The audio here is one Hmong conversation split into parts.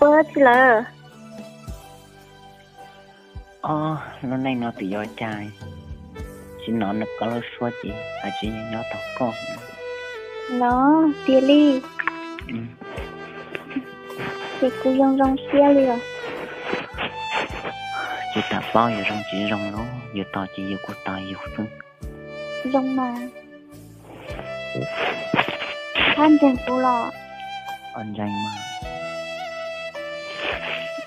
Ua tsi lawm? Ob, lub neej no twb yuav cas, tsis hnov koj lub suab ces tsis nyob tau koj. Los tiag li, ces kuv zoo zoo siab li os. Tsis tas paub yus zoo tsis zoo los yus tos ces yus kuj tos yus xwb. Zoo mas. Pab ntseeg kuv los? Ntseeg mas.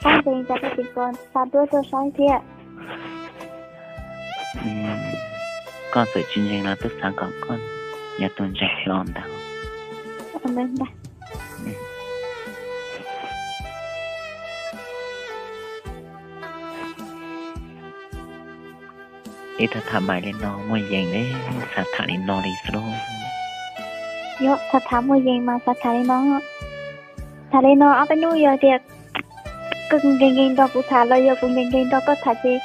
Pab ntseeg cas koj tsis xa duab tuaj saib thiab? Koj txawm tsis ntseeg los twb xav kom koj yog tus ntseeg hlo ntag. Ib tug tham mais li no muaj yees li, xav tham li no li xwb lauj. Yog tham tham muaj yees mas xav tham li no. Tham li no ob peb hnub yog tias koj nkees nkees nrog kuv tham los yog kuv nkees nkees nrog koj tham ces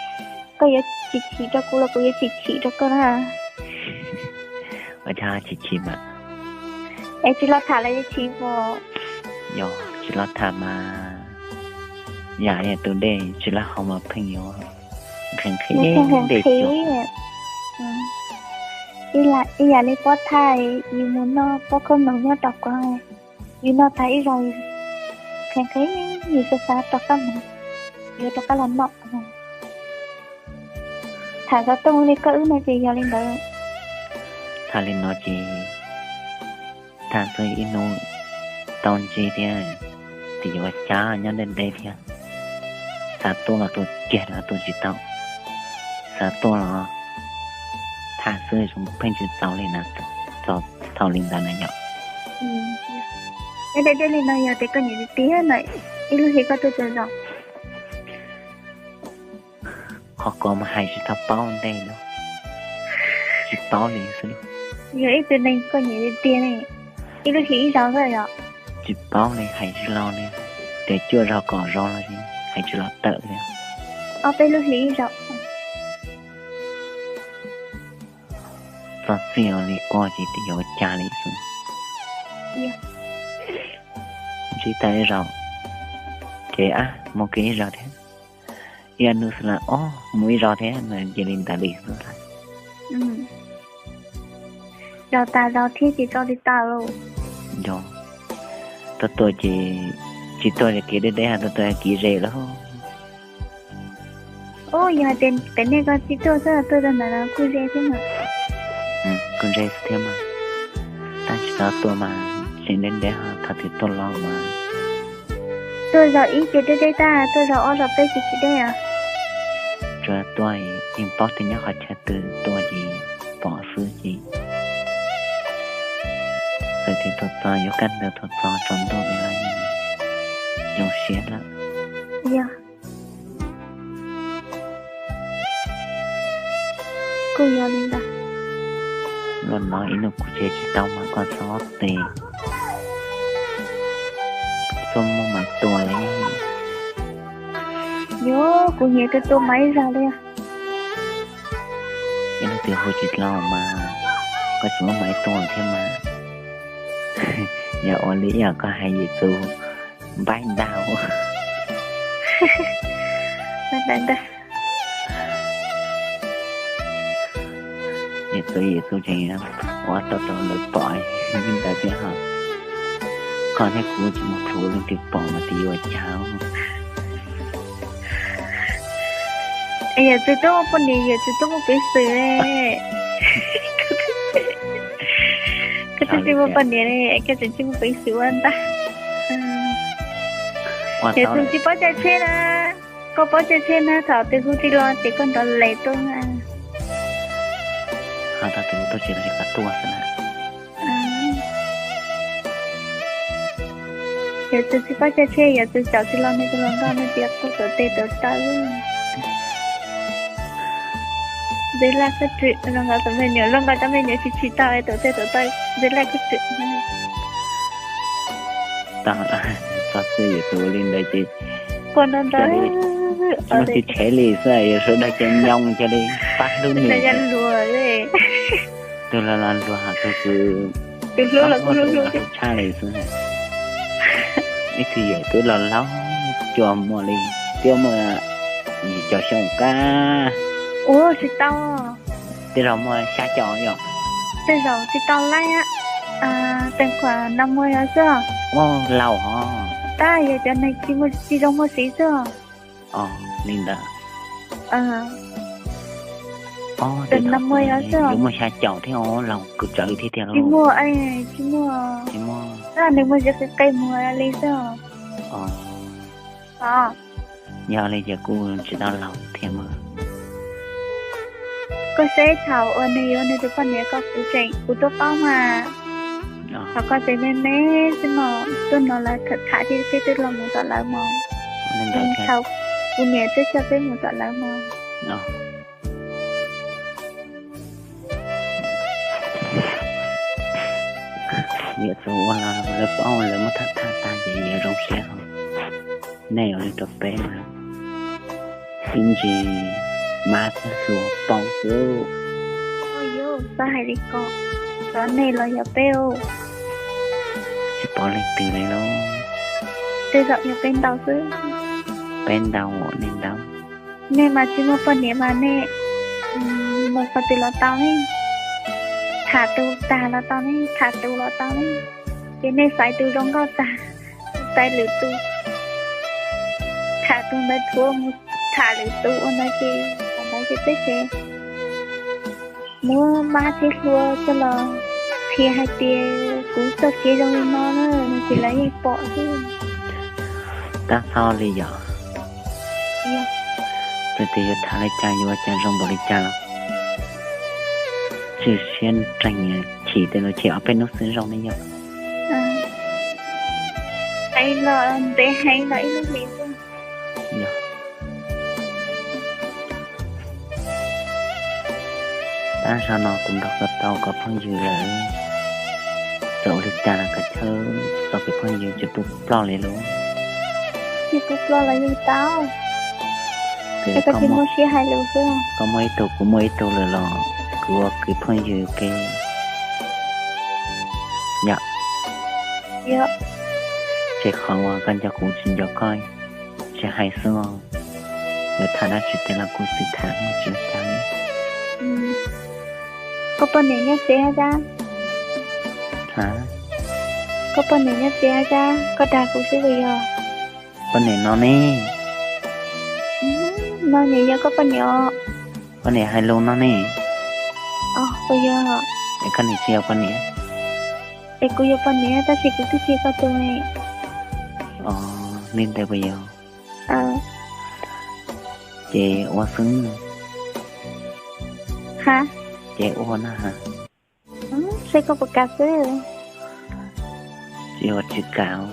koj yuav chim chim rau kuv los kuv yuav chim chim rau koj na. Ua cas chim chim mas? Es tsis los tham los yuav chim os. Yog tsis los tham mas yam yog tus dej tsis laj hau mas pheej yuav nqhis nqhis dej. Ib yam li pob thaij yus mus noj pob khaub noom nyob tom ko, yus noj tag ib zaug nqhis nqhis, yus xav xav rov qab mus, yuav rov qab los noj. Tham xov tooj li koj wb no ces yog li ntawd. Tham li no ces tham xwb ib hnub tau ntsib thiab, tsis yuav cas nyob deb deb thiab. Xav tuaj los tuaj kiag los tuaj tsis tau, xav tuaj los tham xwb zoo pheej tsis txaus li na, txaus thaum li ntawd na yom. Nyob deb deb li no yog tias koj nyiam tiag tiag na, ib lub hli koj tuaj tsaug zog. Qhov ko mas hais tsis tau paub ntej no, tsis paub li xwb. Yog ib tug neeg koj nyiam tiag tiag ne, ib lub hli ib zaug xwb yom. Tsis paub li, hais tsis los li, tias cuaj zaug kaum zaug los hais tsis los tawm li. Ob peb lub hli ib zaug. Txog txij li koj ces twb yuav ua cas li xwb. Ntsib tau ib zaug ces ab mus kiag ib zaug thiab, ib hnub xwb los ob mus ib zaug thiab no, cia li ntawd li xwb. Zaum tas zaum thiab ces tso li tas lauj. Yog, tuaj tuaj ces tsis tuaj kev deb deb, tuaj tuaj kev ze lauj. Ub, yog hais tias pem nej ko tsis tuaj xwb, tuaj rau ntawm no kuj ze thiab mas. Kuj ze xwb thiab mas, tab tsis txhob tuaj mas tseem deb deb, ho thaum twg tuaj los mas. Tuaj zaum ib ces deb deb tag, tuaj zaum ob zaum peb ces tsis deb os. Tsuas tuaj yeej paub tias nyob qhov chaw twg, tuaj ces pom xwb ces txawm tias tuaj txog yuav kaj ntug tuaj txog tsaus ntuj li los yeej zoo siab lawm. Yog, kuj yog li ntawd. Luaj no ib nus kuv tseg tsis tau mas koj txhob tes, txhob muab maiv tua li. Yog, kuv nyiam tus tua maiv ib zaug li. Ib hnub twg hu tsis los mas koj tsis muab maiv tua thiab mas. Yog ua li ib yam koj hais Yawm Txwv npaib ntag. Yawm Txwv, Yawm Txwv tseem ua tau rau lawv pom li ntawd thiab ho. Koj thiab kuv tsis muaj plhu leej twg pom mas twb yuav cas. Yawm Txwv twb muaj poj niam, Yawm Txwv twb muaj peev xwm. Koj twb tsis muaj poj niam li, koj tseem tsis muaj peev xwm ua ntag. Yawm Txwv tsis paub caij tsheb na, koj paub caij tsheb na, thaum twg hu tsis los ces koj nrov les tuaj na. Ho thaum twg hu tuaj tsis los ces koj tuaj xwb na. Yawm Txwv tsis paub caij tsheb, Yawm Txwv caum tsis los nws tus hluas nkauj, nws tias koj tuav tes tuav taw. Ntxim laj koj tsim, zoo nkaus tus me nyuam, zoo nkaus cov me nyuam tsis tsim tau tuav tes tuav taw, ntxim laj koj tsim. Txog xwb Yawm Txwv ua li ntawd ces, ua ntawd ntawd, tsis muaj tsis tshev li xwb, yog sawv daws ces nyoos cia li pab hlub nws. Tus los los luag, tus, tus hlub los kuj hlub hlub tshaj li xwb. Ib tug yawm twb laus laus, cua muaj li, twb muaj yim caum xyoo kab. Ua tsis tau. Tej zaum muaj xya caum yom? Tej zaum tsis tau laij, teem khuam no muaj yog xwb. Ua laus hos. Tab yog cov neeg tsis zoo muaj siv xwb. Os, li ntawd. Os, tej zaum muaj yog xwb, yuav muaj xya caum thiab os, laus kawg tsawv thiab tiag lauj. Tsis muaj, tsis muaj. Tsis muaj. Nws muaj zia qe qe muag li xwb. Os, yog li ces kuj tsis tau laus thiab mas. Koj saib thaum uas nws yuav nws tus poj niam ko kuv tseem, kuv tuaj paub mas. Thaum koj tseem me me xwb mas, tuaj no lawv tham tham thiab peb twb los mus tom lawv mog. Thaum kuv niam twb coj peb mus tom lawv mog. Niam txawm ua los lawv paub lawv muab tham tham tag ces yuav zoo siab hos. Nej yuav li rau peb mas ib ntsis mab thiab hluas paub xwb. Txhob hais li ko, xyov nej los yog peb. Tsis paub leej twg li lauj. Tej zaum yog peb ntau xwb. Peb ntau, nej ntau. Nej mas tsis muaj poj niam mas nej mus qhov twg los tau ne, tham tus tag los tau ne, tham tus los tau ne, ces nej xaiv tus zoo nkauj tag, xaiv lwm tus, tham tus ntawd dhuav mus tham lwm tus ua ntawd ces thaum ntawd ces peb ces muab mab thiab hlua coj los qhia hais tias kuv txoj kev zoo li no na, no ces lawv yeej pom xwb. Tab txhob li yom. Txawm tias yuav tham li cas yuav ua cas zoo npaum li cas los txwm siab nreeg, chim tej los chim ob peb hnub xwb zoo ne yom. Heev los ntev heev los ib lub hlis xwb. Tab sis no kuv nrog koj tau koj phooj ywg lawm, txawm ua li cas los koj txhob txo koj phooj ywg tsis pub ploj li lauj. Tsis pub ploj los yeej tau. Koj tsis muaj siab hais lus xwb. Koj muaj ib tug kuv muaj ib tug lawm los kuv ua kwv phooj ywg ua ke yom. Ces qhov uas koj nco kuv tsis nco koj tsis hais xwb os. Yuav tham dab tsi tej los kuv xwb tham, tsis ua cas li. Koj poj niam nyob tsev hab dab? Koj poj niam nyob tsev hab dab, koj dag kuv xwb puas yog? Poj niam no ne. No nyem yog koj poj niam os. Poj niam hais lus no ne. Puas yog? Es koj niam tsis yog poj niam? Es kuv yog poj niam tab sis kuv twb tsis yog koj tus ne. Os, li ntawd puas yog? Ces ua xwb. Ha? Ces ua na ha. Seb koj puas kam xwb. Tsis yog tsis kam,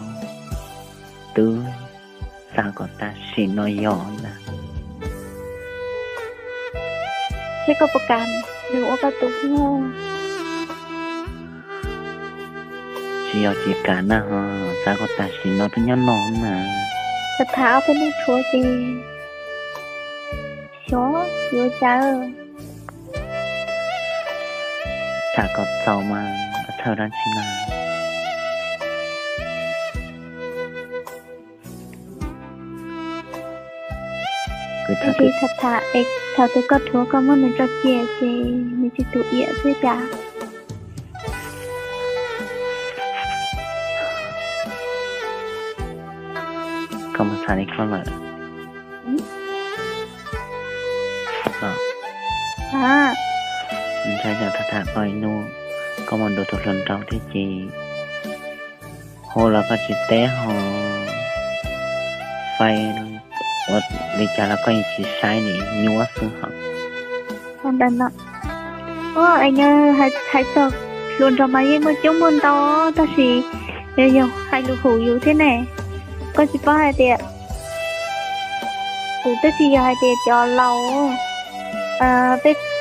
twb xav kom tam sim no yog ntag. Seb koj puas kam nws ua koj tus. Tsis yog tsis kam na ho, xav kom tam sim no twb nyob no na. Tham tham ob peb hnub tshuav ces xyov yuav cas. Tham kom txaus mas txhawj dab tsi na. Kuv tham tham es thaum twg koj dhuav koj muab nws tso cia ces nws tsis tus iam xwb cas. Koj mus tham li koj lawm. Ntshai tsam tham tham koj ib hnub koj mus nrog tus hluas nraug thiab ces hu los koj tsis teb ho, fais ua li cas los koj yeej tsis saib li, nyuaj xwb hos. Ntawm no, o, es nyob hais txog hluas nraug mas yeej muaj coob muaj ntau tab sis yog hais lus hum yus thiab ne. Koj tsis paub hais tias kuv twb tsis yog hais tias cov laus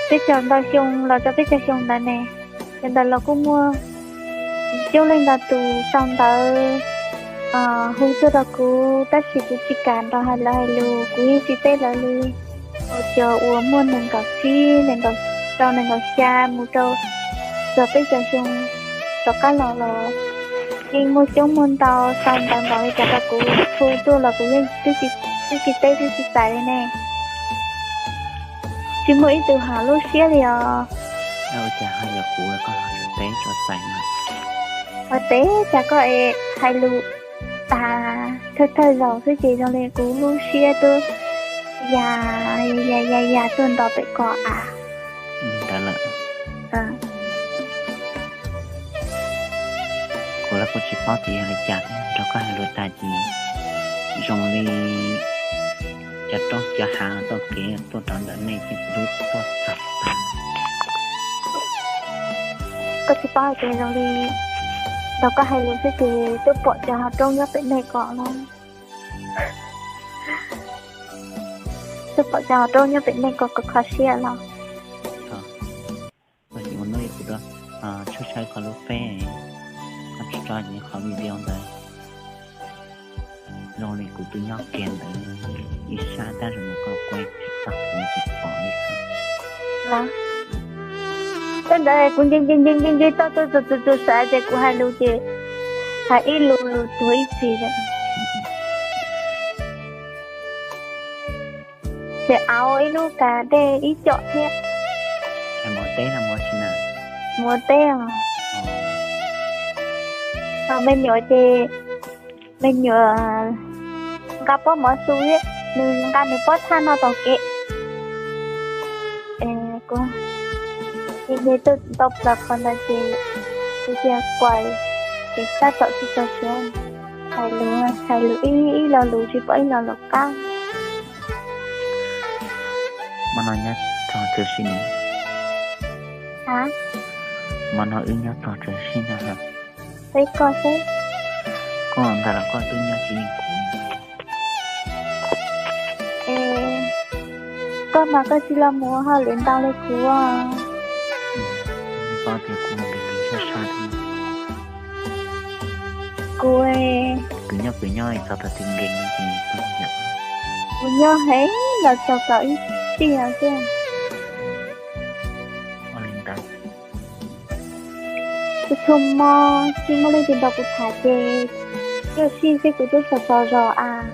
peb caug ntau xyoo los rau peb caug xyoo ntawd ne, cov ntawd los kuj muaj coob leej ntau tus sau ntawv hu tuaj rau kuv tab sis kuv tsis kam nrog hais lawv hais lus, kuv yeej tsis teb lawv li. Cov uas muaj nees nkaum tsib, nees nkaum rau, nees nkaum xya mus rau txog peb caug xyoo rov qab los los Yeej muaj coob muaj ntau, tau ntau ntau li cas rau kuv hu tuaj los kuv yeej twb tsis teb twb tsis txais li ne. Tsis muaj ib tug hauv lub siab li os. Ua cas ho yog kuv koj ho tsis teb tso txais no? Ua teb cas koj es hais lus tas thawj thawj zaus xwb ces zoo li kuv lub siab twb ya ya ya ya tuaj nto pem ko av. Ntawd lawm. Kuv los kuj tsis paub tias yog li cas thiab, nrog koj hais lus tas ces zoo li cov roob cov hav tau kev tuaj rau ntawm nej ces kuv twb tuaj txog tag. Koj tsis paub hais tias zoo li nrog koj hais lus xwb ces twb pom cov hav roob nyob pem nej ko los. Twb pom cov hav roob nyob pem nej ko kho kho siab los. Koj tsis ua hnub ib kuv tuaj tshawb tshawb koj lub peb, koj tso tso qhov video ntawd. Zoo li kuv twb nyob kiag ntawd ib sab tab sis mas koj kuj tsis tau kuv tsis pom li. Tej ntawd kuv nce nce nce nce nce toj tuaj txog txog txog sav ces kuv hais lus ces hais ib lus lus tuag ib txhis lawm. Ces auv ib lub kas dej ib com thiab. Muav teb no muav tsis na? Muav teb os. Ho me nyuam ces me nyuam nqa pob mov su thiab, nws nqa nws pob thaj no tom kev. Kuv ces nce tuaj tau plaws qhov ntawd ces kuv cia kuav ces tab tom tsis txaus siab, hais lus hais lus ib ib lo lus tsis pom ib lo lus qab. Hmo no nyob txog tsaws sib ne. Hmo no wb nyob txog tsaws sib no. Peb koj xwb. Koj ntag los koj twb nyob tsis yeej kuv. Koj mas koj tsis los mus ua hauj lwm ntau li kuv. Paub tias kuv nkees nkees sab sab thiab. Kuv, kuv nyob kuv nyob txog tau tias nkees no ces kuv yam. Kuv nyob heev los txog kaum ib sij hawm xwb. Ua li ntawd. Kuv txhua hmo tsis muaj leej twg nrog kuv tham ces cuaj sij xwb kuv twb tsaug tsaug zog as.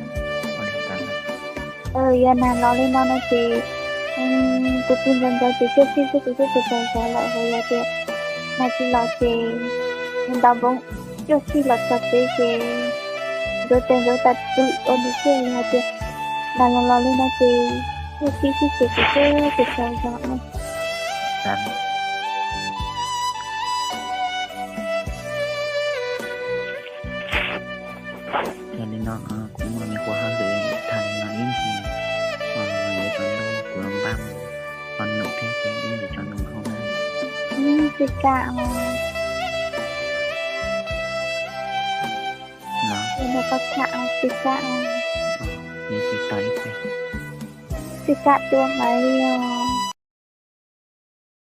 Yog nag los li no no ces kuv pw ntxov ntxov ces cuaj sij xwb kuv twb tsaug tsaug zog lawm. Ho yog tias nag tsis los ces nws ntaus npoo cuaj sij los txog tsev ces ntxuav tes ntxuav taw pw ua nws xwb. Yog tias nag los los li no ces cuaj sij xwb ces kuv twb tsaug tsaug zog. Yog li no kuv muaj me qhua hauj lwm tham li no ib ntsis, yuav tso ntoo kuv los npaj mus ua num thiab ces ib ntsis tso ntoo hauj na. Tsis kam os. Los, tsis kam os. Yuav tsis tau ib teg. Tsis kam tua mas li os.